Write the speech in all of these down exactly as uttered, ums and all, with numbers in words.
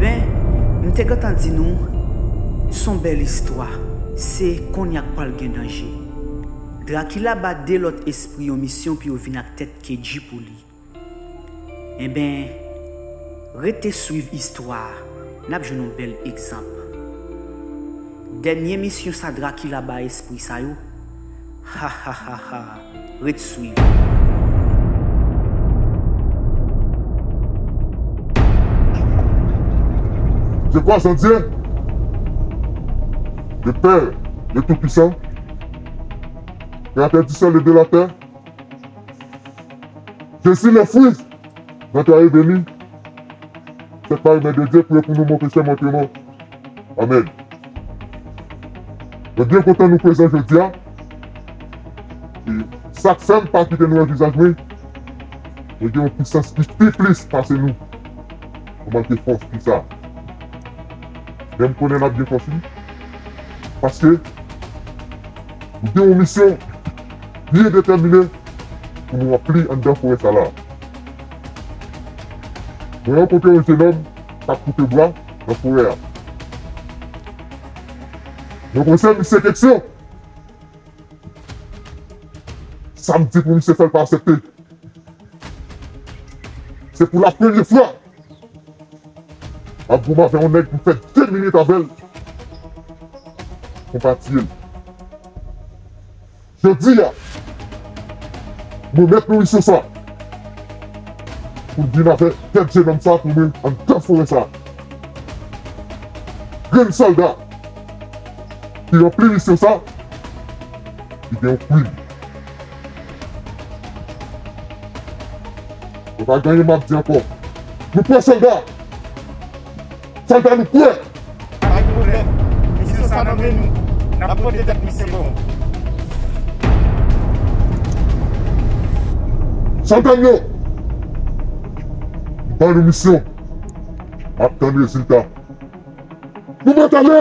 Men, m te gentan di nou, s on bèl istwa. Se kounye a k pral gen danje. Drakila ba de lòt espri yo misyon pou yo vin ak tèt Kedji pou li. Enben, rete swiv istwa a, n ap jwenn yon bèl egzanp. Dènye misyon sa Drakila ba espri sa yo, ha ha ha ha, ret swiv. Je crois en Dieu, le Père, le Tout-Puissant, créateur du ciel et de la terre. Jésus, le fruit, notre aïe béni, cette parole de Dieu, priez pour nous, mon péché, maintenant. Amen. Mwen byen kontan nou prezan jodi a. E sa k fè m pa kite nou wè vizaj mwen, mwen gen yon pisans ki pi plis pase nou. Mwen manke fòs pou sa. Men m konnen n ap gen fòs wi. Paske nou gen yon misyon byen detèmine pou nou ranpli anndan forè sa la. Mwen rankontre yon jenòm k ap koupe bwa nan forè a. Mwen poze misye keksyon. Sa m di pou misye fè, l pa aksepte. Se pou la premye fwa m ap goumen avè yon nèg pou fè de minit avè l pou m pa tiye l. Jodi a, m remèt nou misyon sa pou l vin avè tèt jenòm sa pou mwen anndan forè sa. Grenn sòlda ki ranpli misyon sa, li gen yon pri. Mwen pa gen anyen m ap di ankò. Nou pran sòlda! Sòlda nou prè! Pa gen pwoblèm. Misyon sa nan men nou. N ap pote tèt misye ba w. Sòlda m yo! M ba nou misyon. M ap tann rezilta. Nou mèt ale!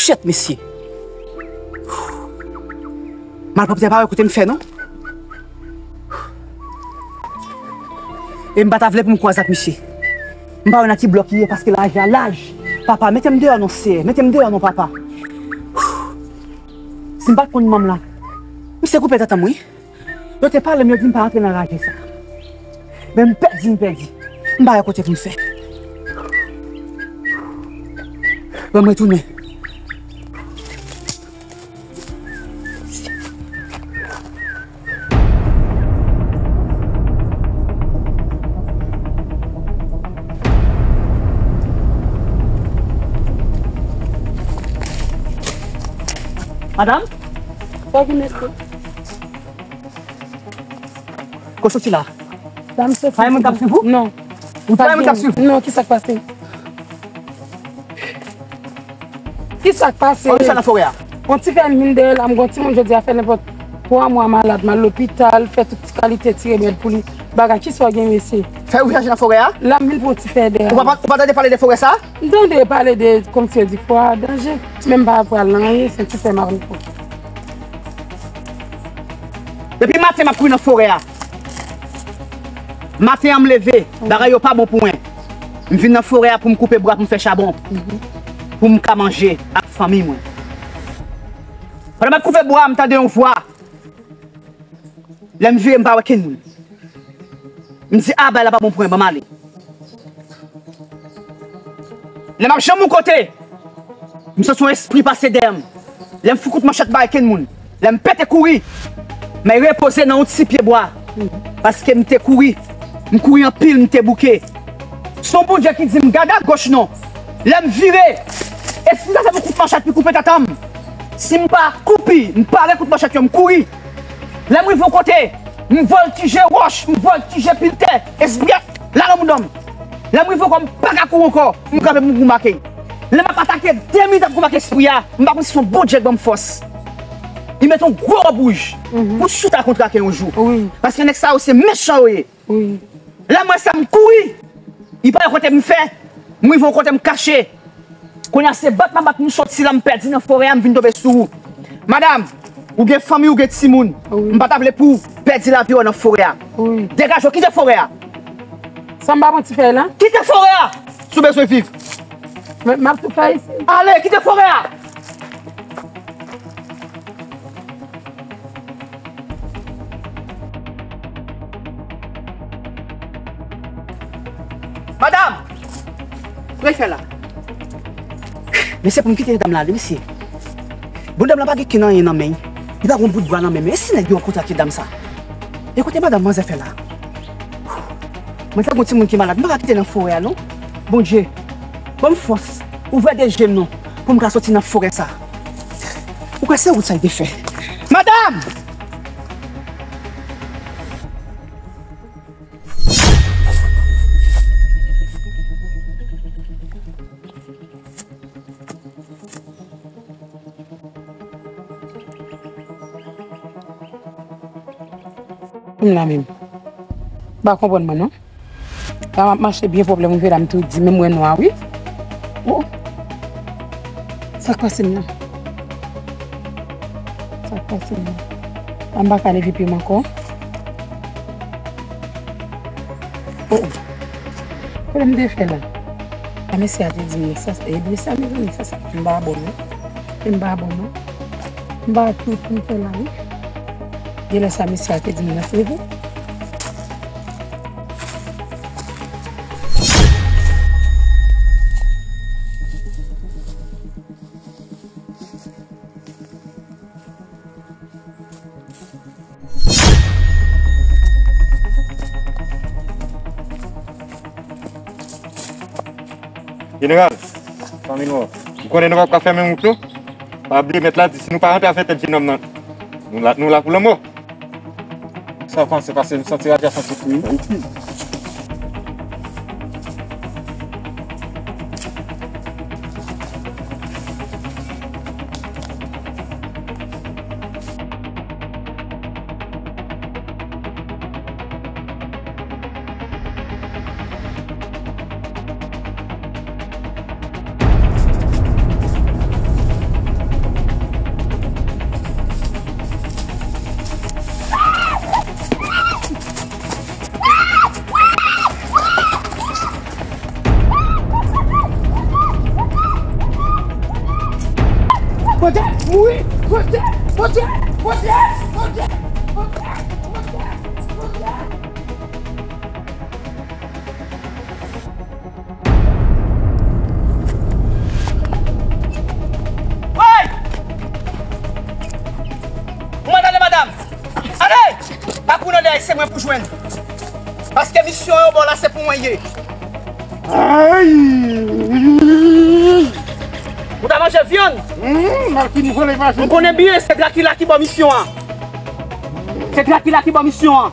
Shit, mesye. Malpwòpte pa wè kote m fè non. E m pa ta vle pou m kwaze ak misye. M pa wè nan ki blòk li ye paske laj la laj. Papa, mete m deyò non, Seyè. Mete m deyò non, papa. Si m pa t konn manm la, misye koupe tèt an m wi. Yo te pale m, yo di m pa antre nan raje sa. Men m pèdi, m pèdi. M pa wè kote pou m fè. Ban m retounen. Madanm? Fò vin mete. Kote w soti la? Dam soti. Pa gen moun k ap swiv ou? Non. Ou pa gen moun k ap swiv ou? Non, ki sa k pase? Ki sa k pase? Ou sa nan forè a? Yon ti fè m vin dèyè la, m gon timoun jodi a fè nenpòt twa mwa malad, m al lopital, fè tout ti kalite ti remèd pou li. Bagay, ki sa w gen, mesye? Fè ou chache nan forè a? La, m vin pou yon ti fè dèyè. Ou pa, ou pa tande pale de forè sa? M tande pale de, kòmsi yo di, fwa danje. Men m pa pral nan anyen, se yon ti fè m ap vin pou. Depi maten, m ap kouri nan forè a. Maten an m leve, bagay yo pa bon pou mwen. M vin nan forè a pou m koupe bwa pou m fè chabon. Pou m ka manje ak fanmi mwen. Pandan m ap koupe bwa, m tande yon vwa. Lè m vire, m pa wè kenn moun. M di, "A, bagay la pa bon pou mwen, ban m ale." Lè m ap janbe yon kote, m santi yon espri pase dèyè m. Lè m fout kout manchèt bay kenn moun. Lè m pete kouri, men repoze nan yon ti pye bwa. Paske m te kouri. M kouri anpil, m te bouke. Se yon Bondye ki di m, "Gade agoch non." Lè m vire, espri sa fè m yon kout manchèt, li koupe tata m. Si m pa koupi, m pare kout manchèt yo, m kouri. Lè m rive yon kote, m vòltije wòch, m vòltije pil tè. Espri a la nan mouda m. Lè m rive ankò, m pa ka kouri ankò. M kanpe, m goumake. Lè m ap atake, de minit ap goumake espri a, m pa konn si se yon Bondye k ban m fòs. Li mete yon gwo wòb wouj pou sou ta kontrake yon jou. Wi. Paske nèg sa yo se mechan yo ye. Wi. Lè m wè sa, m kouri. Li pa gen kote m fè. M rive yon kote m kache. Kounye a se bat m ap bat m soti la, m pèdi nan forè a, m vin tonbe sou ou. Madam, ou gen fanmi, ou gen timoun. Wi. M pa ta vle pou ou pèdi lavi w nan forè a. Wi. Degaje w, kite forè a. Sa m pa bon ti fè la? Kite forè a! Si w bezwen viv. Men m ap tou fè isi. Ale, kite forè a! Madam! Sa w fè la? Mesye, pou m kite dam la ale, mesye. Bon, dam la pa gen kenn anyen nan men l. Li pa gen yon bout bwa nan men l. E si nèg yo kontrake dam sa? E kote madanm manzè fè la? Mwen te gon timoun ki malad, m pa ka kite nan forè a non. Bondye, ban m fòs, ouvè de je m non, pou m ka soti nan forè sa. Ou kwè se wout sa li te fè? Madanm! M la menm. M pa konprann mwen non. La m ap mache byen, pwoblèm rive la, m tou di, menm mwen nwa wi. Oh. Sa k pase m nan? Sa k pase m nan? La m pa ka leve pye m ankò. Oh, oh. Kòman m te fè la? A mesye a te di m sa, e de sa mezanmi, sa, sa, m pa bon non. E m pa bon non. M pa tout m fè la wi. Genlè sa mesye a te di m nan se vre. Jeneral, fanmi nou, ou konnen nou p ap ka fèmen wout yo? Pa bliye, mèt la di si nou pa rantre avè tèt jenòm nan, nou la, nou la pou lanmò. Sa w panse, paske m santi radyasyon sou kou m. Bondye, mouri! Bondye, Bondye, Bondye, Bondye, Bondye, Bondye, Bondye. Woy! Ou mande ale, madanm! Ale! Pa kouri nan dèyè, se mwen pou jwenn. Paske misyon yo ba w la, se pou mwen ye. Ay! Ou ta manje vyann? Hmm, mal ki m vole pa. M konnen byen, se Drakila ki ba w misyon an. Se Drakila ki ba w misyon an.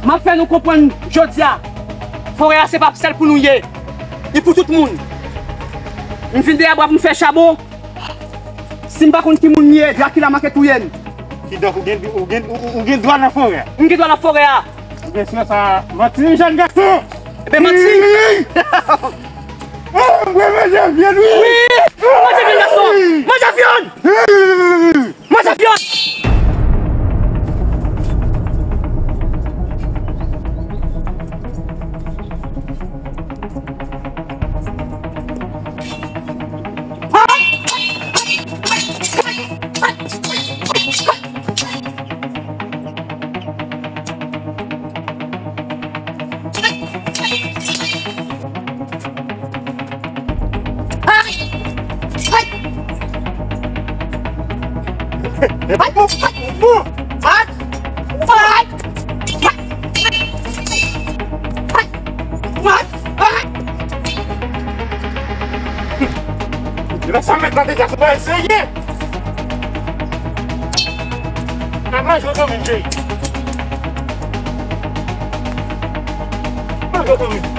M ap fè nou konprann jodi a, forè a se pa sèl pou nou ye, li pou tout moun. M vin dèyè bwa pou m fè chabon. Si m pa konn ki moun m ye, Drakila manke touye m. Kidonk, ou gen, ou gen, ou, ou gen dwa nan forè a? M gen dwa nan forè a. Ou gen sila sa, manti, wi, jèn gason! Ebyen, manti! Oh, mwen manje vyann, wi! Wi! Manje vyann, gason! Manje vyann! Manje vyann! Lè sa mèt la deja sou bagay serye. Nan manje w kanmenm, cheri. Manje w kanmenm.